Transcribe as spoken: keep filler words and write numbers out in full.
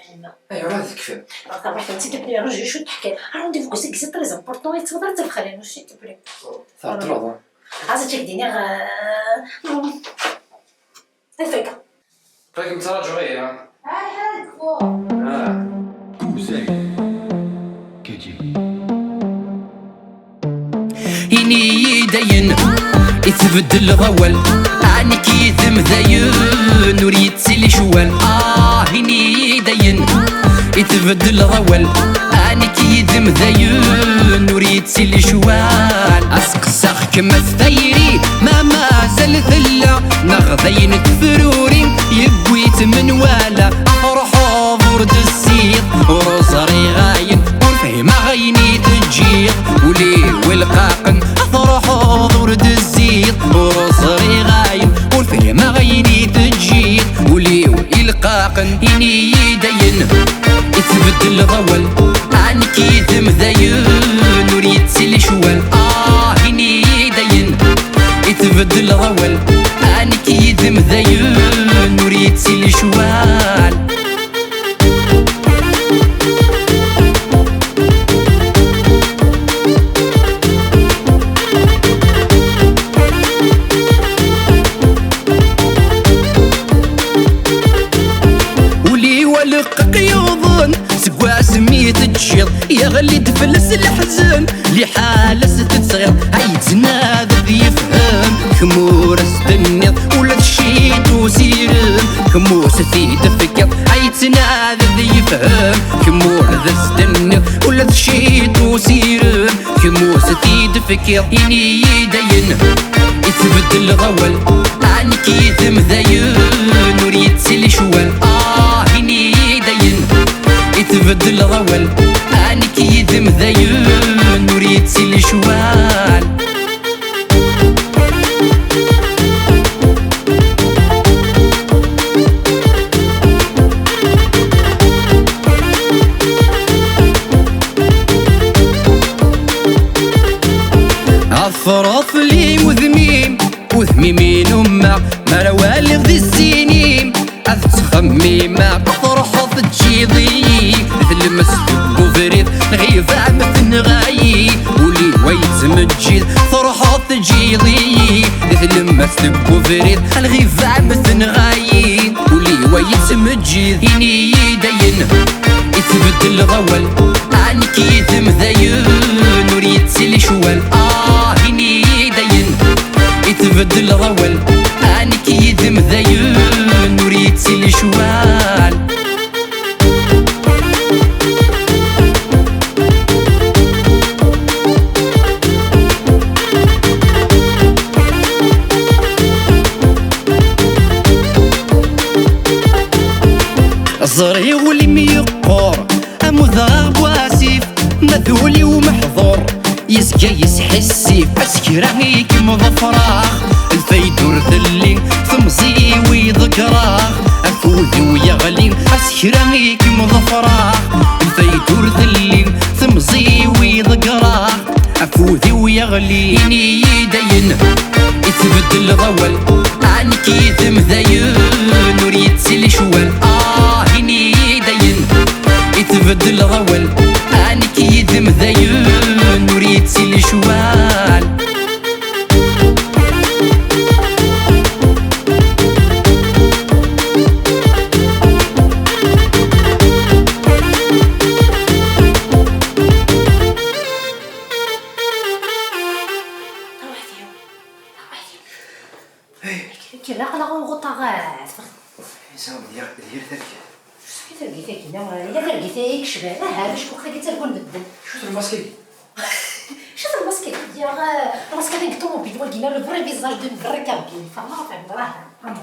Ayɣer ad tekfiḍ? Ṛuḥ, ṛuḥ, ṛuḥ, s'il te plaît, ṛuḥ, je suis très important, c'est très important, yettwaḍra ttebxalen, s'il te plaît. Tɛeṭṭleḍ, ah. Ɣas ad k-d-iniɣ, euh, ad fakeɣ. Ad kem-ttṛaǧuɣ ihi, ha? Ah. Kuzey. K G. Ini-yi-d ayen i tbeddleḍ awal, ah, nekk yid-m dayen ur yettili ccwal. Ah, ini-yi-d ayen i tbeddleḍ awal, ah, nekk yid-m dayen ur yettili ccwal. Aseqsaɣ-kem ɣef tayri, ma mazal tella, neɣ d ayen tefruri yewwi-tt menwala. Ad truḥeḍ ur d-tessiḍ, ur ẓriɣ ayen, ur fhimeɣ ayen i teǧǧiḍ. Ul-iw ilqaqen, ad truḥeḍ ur d-tessiḍ, ur ẓriɣ ayen, ur fhimeɣ ayen i teǧǧiḍ. Ul-iw ilqaqen, ini-yi-d ayen i tbeddleḍ awal, ah, nekk yid-m dayen ur yettili ccwal. Ah, ini-yi-d ayen i tbeddleḍ awal, ah, nekk yid-m dayen ur yettili ccwal. Ul-iw aleqqaq yuḍen, seg wasmi teǧǧiḍ, yeɣli-d fell-as leḥzen. Liḥala s-tettɣiḍ, ay yettnadi ad yefhem, kemm ur as-tenniḍ ula d ciṭ usirem, kemm ur s-t-id-tefkiḍ. Ay yettnadi ad yefhem, kemm ur as-tenniḍ ula d ciṭ usirem, kemm ur s-t-id-tefkiḍ. Ini-yi-d ayen i tbeddleḍ awal, ah, nekk yid-m dayen ur yettili ccwal. Ah, ini-yi-d ayen i tbeddleḍ awal, ah, nekk yid-m dayen ur yettili ccwal. Ḍefreḍ fell-i udem-im, udem-im inummeɣ, mi ara waliɣ di sin-im. Ad ttxemmimeɣ, ad truḥeḍ teǧǧiḍ-iyi, d tlemmast deg ubrid, lɣiba am tenɣa-yi. Ul-iw a yettmeǧǧid, truḥeḍ teǧǧiḍ-iyi, d tlemmast deg ubrid, lɣiba am tenɣa-yi. Ul-iw a yettmeǧǧid, ini-yi-d ayen i tbeddleḍ awal, ah, nekk yid-m dayen ur yettili ccwal. Ah, ini-yi-d ayen i tbeddleḍ awal, ah, nekk yid-m dayen ur yettili ccwal. Ẓriɣ ul-im yeqqur, am udɣaɣ bu asif, ma d ul-iw meḥḍur, yezga yesḥissif. Asekra i kem-ḍefreɣ, lfayda ur telli, temẓi-w i ḍeggreɣ, afud-iw yeɣli. Asekra i kem-ḍefreɣ, lfayda ur telli, temẓi-w i ḍeggreɣ, afud-iw yeɣli. Ini-yi-d ayen i tbeddleḍ awal, ah, nekk yid-m dayen ur yettili ccwal. Ah, ini-yi-d ayen i tbeddleḍ awal, ah, nekk yid-m dayen ur yettili ccwal. Kra aql-aɣ nɣuṭ-aɣ. Yesɛa d yir, d yir targit. Acu targit-agi? Yella targit ay yecban. Aha, d acu tagi ttargun medden? Acu-t lmask-agi? Acu-t lmask-agi? Lmask-agi n ṭumubil, wagi, le vrai visage d'une vraie cabine. Fehmeɣ, fehmeɣ, aha.